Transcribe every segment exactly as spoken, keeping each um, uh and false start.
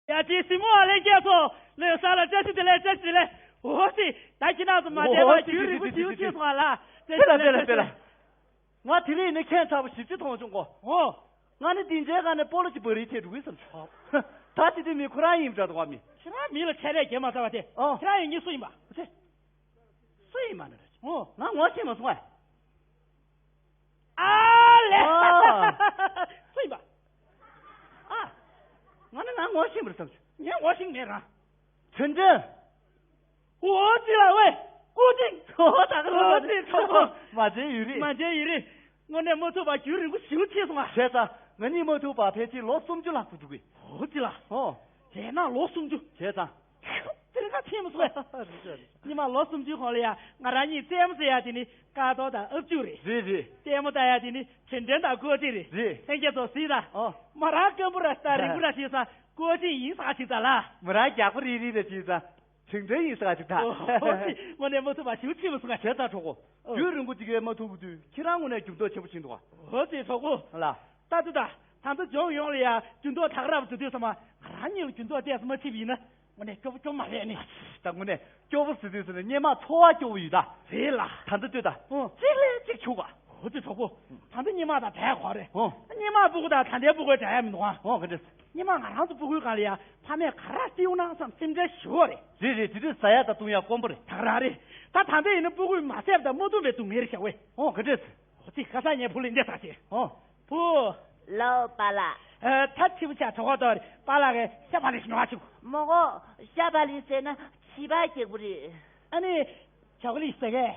ཡ་ཅི་སྲིན་མོ་ཨ་ལེ་སྐྱེས་སོ། ལོས་ས་ལ་བཀྲ་ཤིས་བདེ་ལེགས། བཀྲ་ཤིས་བདེ་ལེགས། འོ་ཙི། ད་ཁྱེད་རང་ཚོ་མ་བསྡད་པ་རྒྱུན་རིང་པོ་ཞིག་ཕྱིན་སོང་ཨ་ལ། བཀྲ་ཤིས་བདེ་ལེགས། བཀྲ་ཤིས་བདེ་ལེགས། ང་དེ་རིང་ནི་ཁྱད་མཚར་པོ་ཞེ་པོ་ཅིག་མཐོང་བྱུང་གོ། ཨོ། ང་ནི་སྡིངས་ཆའི་སྒང་ནས་སྤོ་ལོ་ཅིག་འབག་རེས་བྱས་འགྲོ་གི་བསམ་བྱུང་། ད་ཅི་དེ་མི་ཁོ་རང་ཡིན་པ་འདྲ་འདུག་ག་མི། ཁྱེད་རང་མི་ལ་འཕྲད་རེས་བྱེད་མ་ཚར་བ་དེ། ཨོ། ཁྱེད་རང་ཡང་ཉིད་སུ་ཡིན་པ། ཨོ་ཙི། སུ་ཡིན་མ་ནི་རེད། ཨོ། ང་ངོ་ཤེས་མ་སོང་ཨ། ཨ་ལེ། ཨ། སུ་ཡིན་པ། ཨ། ང་ནི་ང་ངོ་ཤེས་མ་རེད་བསམ་བྱུང་། ངས་ངོ་ཤེས་མེད་ར། ཆུང་ཆུང་། འོ་ཙི་ལ་ཝེ། ཀོ་ཅིང་། ཨོ་ད་ག་ལ། འོ་ཙི་གྲོགས་པོ། མ་བྱན་ཡུན་རིང་། མ་བྱན་ཡུན་རིང་། དངོས་གནས་མ་ཐུག་པ་རྒྱུན་རིང་པོ་ཞེ་པོ་ཕྱིན་སོང་ང་། བྱས་ཙང་ང་གཉིས་མ་ཐུག་པ་ཕལ་ཆེར་ལོ་སུམ་ཅུ་ལྷག་ཙམ་འགྲོ་གི། འོ་ཙི་ལ། ཨོ། དེས་ན་ལོ་སུམ་ཅུ། བྱས་ཙང་། དེ་རིང་ཁ་ཕྱིན་མ་སོང་ངས། རེད་ཤག་རེད་ཤག་ཉི་མ་ལོ་སུམ་ཅུའི་གོང་ལ་ཡ་ང་རང་གཉིས་རྩེད་མོ་རྩེ་ཡ་དེ་ནི་དཀར་གཏོར་དང་ཨབ་ཅུག་རེད། རེད་རེད། ལྟད་མོ་ལྟ་ཡ་དེ་ནི་དྲན་དྲན་དང་ཀོ་ཅིང་རེད། རེད། ལྷན་རྒྱས་ཚོ་གཟིགས་དང་། ཨོ། མོ་རང་སྐམ་པོ་ར་ད་རིང་པོ་ར་བྱས་ཙང་ཀོ་ཅིང་ཡིན་ས་ཅིག་ད་ལ། མོ་རང་རྒྱགས་པ་རིལ་རིལ་རེ་བྱས་ཙང་། དྲིན་དྲན་ཡིན་ས་ཅིག་ད། ཨོ་ཙི། དངོས་གནས་མ་ཐུག་པ་ཞེ་པོ་ཕྱིན་མ་སོང་ང་། བྱས་ཙང་གྲོགས་པོ། ཨོ། རྒྱུན་རིང་པོ་ཅིག་གིས་མ་ཐུག་གི་དུས་ཁྱེད་རང་དངོས་གནས་འགྱུར་ལྡོག་ཆེན་པོ་ཕྱིན་འདུག་ག་ཨོ་ཙི་གྲོགས་པོ། ལ། ད་དུ་ད། ད་ལྟ་ལྗོངས་ཡོངས་ལ་ཡ་འགྱུར་ལྡོག་དྲག་རབས་འགྲོ་དུས་ཙམ་པ་ང་རང་གཉིས་ལ་འགྱུར་ལྡོག་ཏོག་ཙམ་མ་ཕྱིན་པ་ཡིན་ན། དངོས་གནས་སྐྱོ་པོ་སྐྱོ་པོ་མ་རེད་ནི། ད་དངོས་གནས་སྐྱོ་པོ་ཟེར་དུས་ཟེར་ན་སྔོན་མ་ཚོར་བ་སྐྱོ་པོ་ཡོད་ད། རེད་ལ། ད་ལྟ་ལྟོས་ད། ཨོ། གཅིག་ལས་གཅིག་ཆུག་ག་ཨོ་ཙི་གྲོགས་པོ། ད་ལྟ་སྔོན་མ་དང་བྲལ་གོ་རེད། ཨོ། སྔོན་མ་སྤུ་གུ་དང་ད་ལྟའི་སྤུ་གུའི་འདྲ་ཡ་མི་འདུག་ཨ། ཨོ་ག་འདྲ། སྔོན་མ་ང་རང་ཚོ་སྤུ་གུའི་སྒང་ལ་ཡ་ཕ་མས་ག་རེ་སྟེར་ཡོང་ན་བསམ་སེམས་ཁྲལ་ཞེ་པོ་རེད། རེད་རེད། དེ་དུས་ཟ་ཡ་དང་བཏུང་ཡ་དཀོན་པོ་རེད། ད་ག་རང་རེད། ད་ད་ལྟ་ཡིན་ན་སྤུ་གུས་མ་བཟས་པ་དང་མ་བཏུང་བའི་སྡུག་བསྔལ་རེད་ཤག་ཝེ། ཨོ་ག་འདྲ། ཨོ་ཙི་ཁ་སང་ངས་བུ་ལ་འདི་ཟེར་བྱས། ཨོ། བུ། ལོ་པཱ་ལགས། ཨ། ད་ཕྱི་པོ་ཆ་གྲོད་ཁོག་ལྟོགས་རེད། པཱ་ལགས་ཀྱིས་ཤ་བག་ལེབ་ཉོ་བ་བཅུག་མོ་གོ། ཤ་བག་ལེབ་ཟེར་ན་བྱིས་པ་སྐྱེ་དགོས་རེད། ཨ་ནི། ཆོ་ཀོ་ལེ་ཊི་ཟེར་གས།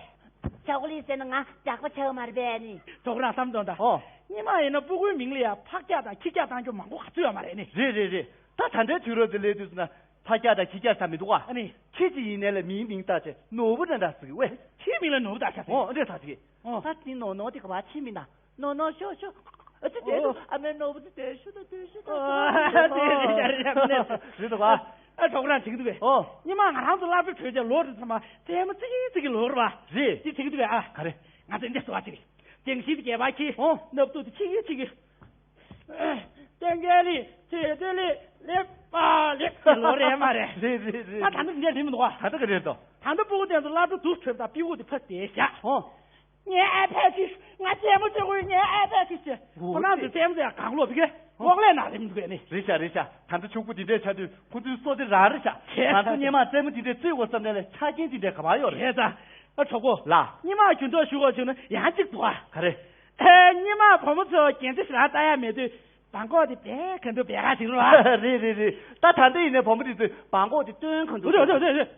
ཆོ་ཀོ་ལེ་ཊི་ཟེར་ན་ང་ཇག་པ་ཆགས་ཡོད་མ་རེད་པས་ནི། གྲོགས་རང་བསམ་དོན་དང་། ཨོ། སྔོན་མ་ཡིན་ན་སྤུ་གུའི་མིང་ལ་ཡ་ཕག་སྐྱག་དང་ཁྱི་སྐྱག་བཏང་རྒྱུ་མང་པོ་ག་ཚོད་ཡོད་མ་རེད་ནི། རེད་རེད་རེད། ད་ད་ལྟའི་དུས་རབས་འདི་སླེབས་དུས་ན་ཕག་སྐྱག་དང་ཁྱི་སྐྱག་ཟེར་མི་འདུག་ག་ཨ་ནི། ཁྱི་ཅིག་ཡིན་ནའི་ལ་མིའི་མིང་བཏགས་བྱས་ནོར་བུ་འདྲ་འདྲ་ཟེར་གི་ཝེ། ཁྱིའི་མིང་ལ་ནོར་བུ་བཏགས་ཤག་ཟེར། ཨོ་འདྲ་ཟེར་གི། ཨོ། ད་དེ་ནོར་ནོར་དེ་ག་བ་ཁྱིའི་མིང་དང་། ནོར་ནོར་ཤོ་ཤོ། ཨ་ཙི་དེ་འདུག་ཨ་མའི་ནོར་བུ་དེ་དེ་ཤོ་དང་དེ་ཤོ་དང་། ཨོ། དེ་རེད་རེད་རེད་རེད། རེད་འདུག་ག་ཨ་གྲོགས་རང་དྲན་གི་འདུག་གས། ཨོ། སྔོན་མ་ང་རང་ཚོ་སློབ་གྲྭ་གྲོལ་རྗེས་ལོ་རེ་ཚང་མ་རྩེད་མོ་རྩེ་གི་རྩེ་གི་ལོ་རེད་པ། རེད། དེ་དྲན་གི་འདུག་གས་ཨ། ག་རེ། ང་ཚོ་འདི་ཟེར་བ་ཅིག་རེད། ལྗང་ཤིང་དེ་རྒྱས་པ་ཁྱི། ཨོ། སྣབས་ཏོག་དེ་ཆེ་གི་ཆེ་གི། སྟོན་ཀའི་ལི་ཚེ་སྟོན་ལི་ལེ་པ་ལེ་ལོ་རེད་མ་རེད། རེད་རེད་རེད། ད་ད་ལྟ་འདི་འདྲ་རེད་མི་འདུག་ག་ད་ལྟ་ག་རེ་རེད་དོ། ད་ལྟ་སྤུ་གུ་དེ་ཚོ་སློབ་གྲྭ་དུ་ཁྲོད་དང་སྤུ་གུ་དེ་ཕར་བསྡད་བཞག་ཨོ། ངའི་ཨའི་ཕེ་ཌི་ང་རྩེད་མོ་རྩེ་དགོས། ངའི་ཨའི་ཕེ་ཌི་ཟེར། ཁོ་རང་ཚོ་རྩེད་མོ་རྩེ་ཡ་གང་ལོག་བི་གེ་ལོག་ལས་ན་རེད་མི་འདུག་གས་ནི། རེད་ཤག་རེད་ཤག་ད་ལྟ་ཕྲུ་གུ་དེ་འདྲས་ཆགས་དུས་ཁོ་ཚོའི་སྲོག་དེ་རང་རེད་ཤག་བྱས་ང་ཚོ་སྔོན་མ་རྩེད་མོ་དེ་འདྲས་རྩེད་དགོས་བསམ་ནས་ལས་ཆ་རྐྱེན་དེ་འདྲས་ག་པར་ཡོད་རེད། བྱས་ཙང་། ཨ་གྲོགས་པོ། ལགས། སྔོན་མ་འགྱུར་ལྡོག་ཞུ་དགོས་བྱུང་ན་ཡང་གཅིག་འདུག་ཨ། ག་རེ། ཨེ། སྔོན་མ་བུ་མོ་ཚོ་རྒྱན་ཆ་ཞེ་དྲག་བཏགས་ཡ་མེད་དུས་བང་གོག་དེ་བལ་ག་འདུག་བལ་ག་ཞིག་རེད་བ། རེད་རེད་རེད། ད་ད་ལྟ་ཡིན་ནའི་བུ་མོ་དེ་ཚོས་བང་གོག་དེ་སྟོན་ག་འདུག་རེད་རེད་རེད་རེད།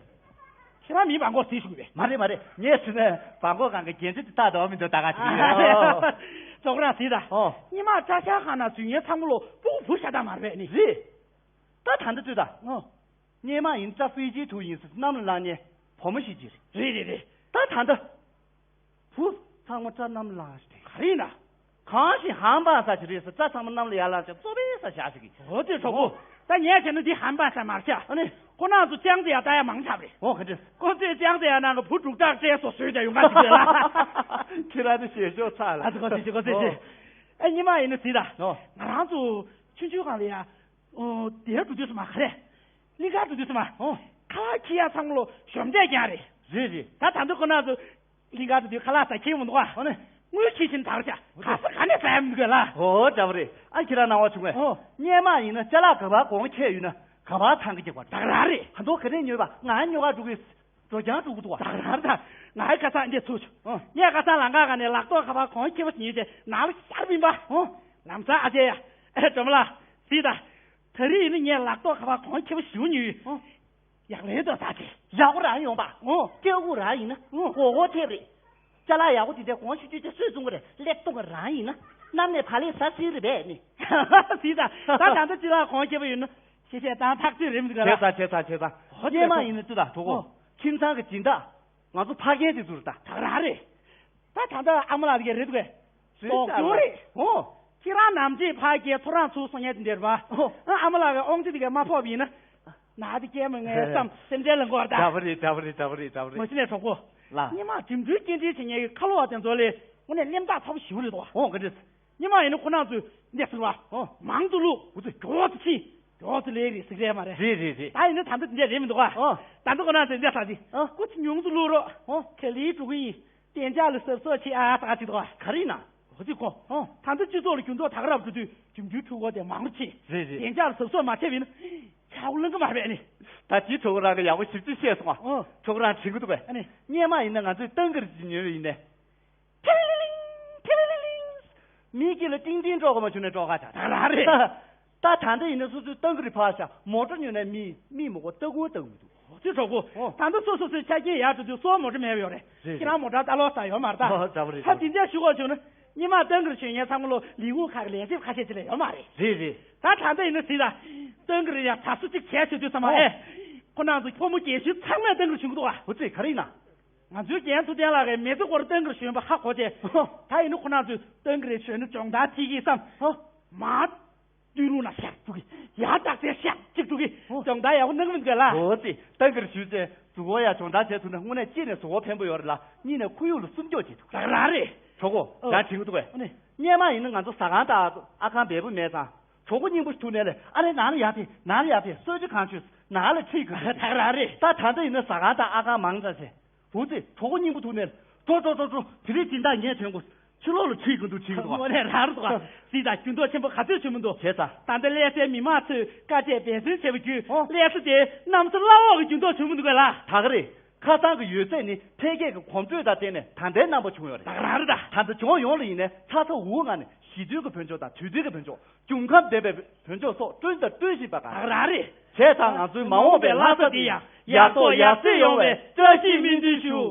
ཁྱེད་རང་མིའི་བང་གོག་བྲིས་ཞུགས་པས། མ་རེད་མ་རེད། ངས་བྲིས་ནས་བང་གོག་སྒང་གི་རྒྱན་ཆ་དེ་བཏགས་འདུག་མི་འདུག་ལྟ་ག་བྱེད་ཀྱི་ཡོད། གྲོགས་རང་གཟིགས་དང་། ཨོ། སྔོན་མ་བཀྲ་ཤིས་ཁང་ནང་འཛུལ་མཁན་ཚང་མ་ལོ་སྤུ་གུ་བུ་ཤ་སྟག་མ་རེད་པས་ནི། རེད། ད་ད་ལྟ་ལྟོས་དང་། ཨོ། སྔོན་མ་ཡིན་ན་བཀྲ་ཤིས་ཀྱི་ཐུགས་ཡིན་ཟེར་གནམ་ལ་ལངས་ནས་བུ་མོ་ཞིག་ཅིག་རེད། རེད་རེད་རེད། ད་ད་ལྟ། བུ་ཚང་མ་སྐྲ་གནམ་ལ་ལངས་ཤིག་རེད། ག་རེ་ཡིན་ན། གང་ཞིག་ཧམ་པ་ས་ཅིག་རེད་ཟེར་སྐྲ་ཚང་མ་གནམ་ལ་ཡར་ལངས་ཤིག་བཙོ་བའི་ས་བཞག་ཤིག་གི། འོ་དེ་གྲོགས་པོ། ད་ངས་བྱས་ན་འདི་ཧམ་པ་ས་མར་ཤག་ཨ་ནི། ཁོ་རང་ཚོ་ཅང་ཙེ་ཡ་ལྟ་ཡ་མང་ཆགས་རེད། འོ་ག་འདྲ། ཁོ་ཚོས་ཅང་ཙེ་ཡ་ནང་གི་བུ་འབྲུག་གྲགས་སྤྲད་སོ་སོས་ཀྱང་ཡོང་ག་ཞིག་རེད་ལ། ཁྱེད་རང་ཚོ་ཞེ་ཞོག་ཚ་ལ། ཨ་ཙི་ཁོ་ཚོས་ཅི་ཁོ་ཚོས་ཅི། ཨ་ཉི་མ་ཡིན་ན་ཟིག་ད། ཨོ། ང་རང་ཚོ་ཆུང་ཆུང་སྒང་ལ་ཡ། ཨོ། དེར་འགྲོ་དུས་སུ་མ་ག་རེ། གླིང་གར་འགྲོ་དུས་སུ་མ། ཨོ། ཁ་ལག་འཁྱེར་ཡ་ཚང་མ་ལོ་ཞོམ་འདས་ཀྱང་རེད། རེད་རེད། ད་ད་འདི་ཁོ་ན་ཚོ་གླིང་གར་འགྲོ་དུས་ཁ་ལག་ཟ་འཁྱེར་མི་འདུག་ཨ། ཨོ་ནི། དངུལ་འཁྱེར་ཕྱིན་དར་བྱ་ག་ས་ག་ནས་ཟ་ཡ་མི་དགོས་ལ། ཨོ་འདྲ་པོ་རེད། ཨ་ཁྱེད་རང་སྣང་བ་བྱུང་ངས། ཨོ། སྔོན་མ་ཡིན་ན་ཅ་ལག་ག་པར་གོང་ཁེ་ཡོད་ན་ག་པར་ཐང་གི་རྒྱག་པ་རེད། ད་ག་རང་རེད། ད་དུང་ག་ནས་ཉོས་པ་ང་ཉོ་ག་འགྲོ་གི། འགྲོ་རྐྱང་འགྲོ་གི་འདུག་བ། ད་ག་རང་རེད། ད་ང་ཁ་སང་འདི་ཚུགས་བྱུང་། ཨོ། ངས་ཁ་སང་ལམ་ཁ་ག་ནས་ལག་ཐོག་ག་པར་གོང་ཁེ་པོ་ཉོས་ཏེ་ནང་ལ་ཤར་བིན་པ། ཨོ། ལམ་སང་ཨ་ཅེ་ཡ། ཨེ་སྒྲོལ་མ་ལགས། གཟིགས་དང་། ད་རེས་ཡིན་ན་ངས་ལག་ཐོག་ག་པར་གོང་ཁེ་པོ་ཞིག་ཉོས་ཡོད། ཨོ། ཡག་ལེ་དོ་ས་ཆེ། ཡག་པོ་རང་ཡོང་པ། ཨོ། སྐྱོ་པོ་རང་ཡིན་ན། ཨོ། མགོ་སྐོར་ཐེབས་རེད། ཅ་ལག་ཡག་པོ་དེ་འདྲ་གོང་ཞུ་རྒྱུ་དེ་སུས་བཙོང་གི་རེད། ཀླད་སྟོང་གི་རང་ཡིན་ན། གནམ་ནས་བག་ལེབ་ཟ་སྲིད་རེད་པས་ནི། གཟིགས་དང་། ད་ད་ལྟ་ཅི་ལ་གོང་ཁེ་པོ་ཡོད་ན། ཤེས་བྱས་དང་ཐག་ཆོད་རེད་མི་འདུག་ག་ལ། བྱས་ཙང་བྱས་ཙང་བྱས་ཙང་། ཨོ་སྔོན་མ་ཡིན་ན་ཅི་ལ་གྲོགས་པོ། ཨོ། ཁྱིམ་ཚང་གི་སྦྱིན་བདག་ང་ཚོ་ཕ་རྒན་དེ་ཚོ་རེད་ད། ད་རང་རེད། ད་ད་ལྟ་ཨ་མ་ལགས་དེ་ག་རེད་འདུག་གས། རེད་ད། ལོག་རྒྱུ་རེད། ཨོ། ཁྱེད་རང་ནམ་ཕྱེད་ཕ་རྒན་ཐོ་རངས་ཚུགས་སོང་ངས་དེ་འདྲ་རེད་པ། ཨོ། ཨ་ཨ་མ་ལགས་ཀྱི་དབང་ཆ་དེ་གས་མ་ཕོག་པ་ཡིན་ན། ན་དེ་སྐྱེས་མོ་ངའི་བསམ་སེམས་ཁྲལ་ལ་འགོར་ད། འདྲ་པོ་རེད། འདྲ་པོ་རེད། འདྲ་པོ་རེད། འདྲ་པོ་རེད། མ་གཞི་ནས་གྲོགས་པོ། ལ། སྔོན་མ་འགྲིམ་འགྲུལ་སྐྱེལ་འདྲེན་བྱེད་མཁན་གྱི་ཁ་ལོ་བ་དེ་ཚོ་ལས་དངོས་གནས་གླེན་རྟགས་ཚ་པོ་ཞེ་པོ་རེད་དོ། ཨོ་ག་འདྲ། སྔོན་མ་ཡིན་ན་ཁོ་རང་ཚོས་འདི་ཟེར་བ། ཨོ། མང་དུ་བླུག་འུ་ཚོ་མགྱོགས་པོ་དུ་ཕྱིན། ཡོག་ཙི་ལེགས་རེད་ཟིག་རེད་མ་རེད། རེད་རེད་རེད། ད་ཡིན་ན་ད་ལྟ་འདི་འདྲ་རེད་མི་འདུག་ཨ། ཨོ། ད་ལྟ་ཁོ་ན་ཚོས་འདི་ལྟ་ཅི། ཨོ། སྐུ་ཚེ་ཉུང་དུ་བླུག་རོགས། ཨོ། ག་ལེར་འགྲོ་གི་ཡིན། གཏན་འཇགས་ལ་གཟབ་གཟབ་བྱེད་ཨ་ཟེར་ཅིག་འདུག་ཨ། ག་རེ་ཡིན་ན། འོ་ཙི་ཁོ། ཨོ། ད་ལྟ་སྤྱི་ཚོགས་ལ་འགྱུར་ལྡོག་དག་རབ་འགྲོ་དུས་རྒྱུ་འབྲས་འཁྲུལ་འཁོར་དེ་མང་རུ་ཕྱིན། རེད་རེད། གཏན་འཇགས་ལ་གཟབ་གཟབ་མ་བྱས་པ་ཡིན་ན། ཆག་སྒོ་ལངས་གི་མ་རེད་ནི། ད་དེ་ཁྲོ་གོ་རང་གི་ཡག་པོ་ཞིབ་ཅིག་བཤད་སོང་ཨ། ཨོ། ཁྲོ་གོ་རང་དྲན་གི་འདུག་གས། ཨ་ནི། སྔོན་མ་ཡིན་ན་ང་ཚོས་ཏང་གིར་ཅིག་ཉོས་པ་ཡིན་ནས། ཐི་ལི་ལི་ལིང་། ཐི་ལི་ལི་ལིང་། མིའི་དཀྱིལ་ལ་ཏིང་ཏིང་སྒྲོག་གི་མ་བྱུང་ན་སྒྲོག་ག་ཆགས། ད་རང་རེད། ད་ད་ལྟ་ཡིན་ན་སོ་སོའི་ཏང་གིར་ཕར་བཞག་མོ་ཊ་ཉོས་ན་མི་མི་མོ་གོ་ལྟ་སྐོར་ལྟ་གི་མི་འདུག། ཨོ་ཙི་གྲོགས་པོ། ཨོ། ད་ལྟ་སོ་སོ་སོའི་ཆ་རྐྱེན་ཡག་འགྲོ་དུས་སོ་མོ་ཊ་མེད་པ་ཡོད་རེད། རེད་ཁྱེད་རང་མོ་ཊ་ལྟ་ལོག་ས་ཡོད་མ་རེད་ད། ཨོ་འདྲ་པོ་རེད། ད་འདྲ་པོ་དེ་འདྲ་ཞུ་དགོས་བྱུང་ན་སྔོན་མ་ཏང་གིར་ཞུགས་མཁན་ཚང་མ་ལོ་ལས་ཁུངས་ཁག་གི་ལས་བྱེད་ཁ་ཤས་ཅིག་ལས་ཡོད་མ་རེད། རེད་རེད། ད་ད་ལྟ་ཡིན་ན་གཟིགས་ད། ཏང་གིར་ཡང་དྲག་གསོ་ཅིག་བྱས་བྱེད་དུས་ཙམ་པ། ཨོ། ཨེ། ཁོ་རང་ཚོ་ཕོ་མོ་རྒན་གཞོན་ཚང་མས་ཏང་གིར་ཞུགས་ཀྱི་འདུག་ཨ། འོ་ཙི་ག་རེ་ཡིན་ན། ང་ཚོའི་རྒན་ཐུབ་བསྟན་ལགས་ཀྱིས་མི་ཚེ་སྐོར་ཏང་གིར་ཞུགས་པ་ཧ་གོ་བྱས། ཨོ། ད་ཡིན་ན་ཁོ་རང་ཚོས་ཏང་གིར་ཞུགས་ན་སྦྱོང་བརྡར་བྱེད་ཀྱི་བསམ། ཨོ། མ། སྟོད་ལུང་ལ་ཤར་འགྲོ་གི། ཡར་སྟག་རྩེ་ཤར་གཅིག་འགྲོ་གི། ཨོ། སྦྱོང་བརྡར་ཡག་པོ་གནང་གི་མི་འདུག་གས་ལ། འོ་ཙི། ཏང་གིར་ཞུགས་ཚེ་གཟུགས་པོ་ཡག་སྦྱོང་བརྡར་བྱས་ཐུབ་ན་དངོས་གནས་གཅིག་ནས་གཟུགས་པོ་ཕན་པོ་ཡོད་རེད་ལ། གཉིས་ནས་ཁོར་ཡུག་ལ་སྲུང་སྐྱོབ་བྱེད་ཐུབ། རང་རང་རེད། གྲོགས་པོ། ཨོ། ཡར་དྲན་གི་འདུག་གས། ཨ་ནི། སྔོན་མ་ཡིན་ན་ང་ཚོ་ཟ་ཁང་དང་ཨ་ཁང་འབེལ་པོ་མེད་ཙང་། གྲོགས་པོ་རྙིང་པ་ཞིག་ཐུག་ནས་ལས་ཨ་ནི་ནང་ལ་ཡར་ཕེབས། ནང་ལ་ཡར་ཕེབས། གསོལ་ཇ་གང་མཆོད། ནང་ལ་ཁྲིད་གི་འདུག། ད་ག་རང་རེད། ད་ད་ལྟ་ཡིན་ན་ཟ་ཁང་དང་ཨ་ཁང་མང་ཙང་བྱས། འོ་ཙི། གྲོགས་པོ་རྙིང་པ་ཐུག་ནས། འགྲོ་འགྲོ་འགྲོ་འགྲོ། དེ་རིང་སྦྱིན་བདག་ངས་ཐོན་དགོས། ཕྱི་ལོགས་ལ་ཁྲིད་གི་འདུག། ཁྲིད་གི་འདུག། དངོས་གནས་རང་རེད་འདུག་ག། གཟིགས་དང་། འགྱུར་ལྡོག་ཆེན་པོ་ག་ཚོད་བྱུང་མི་འདུག། བྱས་ཙང་། ད་ལྟ་ཀླད་སའི་མི་མང་ཚོས་དཀའ་སྤྱད་འབད་བརྩོན་བྱས་པ་བརྒྱུད། ཨོ། ཀླད་ས་དེ་གནམ་ས་བླ་འོག་གི་འགྱུར་ལྡོག་བྱུང་མི་འདུག་གས་ལ། ད་ག་རེད། ཁ་སང་གི་ཡོད་ཚད་ནི་འཕེལ་རྒྱས་ཀྱི་གོམ་བགྲོད་དང་བསྟུན་ནས་ད་ལྟའི་རྣམ་པ་བྱུང་ཡོད་རེད། ད་ག་རང་རེད་ད། ད་ལྟ་ལྗོངས་ཡོངས་ལ་ཡིན་ནའི་ཚ་ཚ་འུར་འུར་ངང་ནས་ཞི་དུལ་གྱི་བོད་ལྗོངས་དང་དུས་བདེ་གི་བོད་ལྗོངས། འབྱུང་ཁམས་ལྡན་པའི་བོད་ལྗོངས་སོགས་བསྐྲུན་དང་བསྐྲུན་བཞིན་པ་ག། ད་ག་རང་རེད། བྱས་ཙང་ང་ཚོའི་མ་འོངས་པའི་ལྷ་ས་འདི་ཡང་ཡག་ཐོག་ཡག་བརྩེགས་ཡོང་བའི་བཀྲ་ཤིས་སྨོན་འདུན་ཞུ།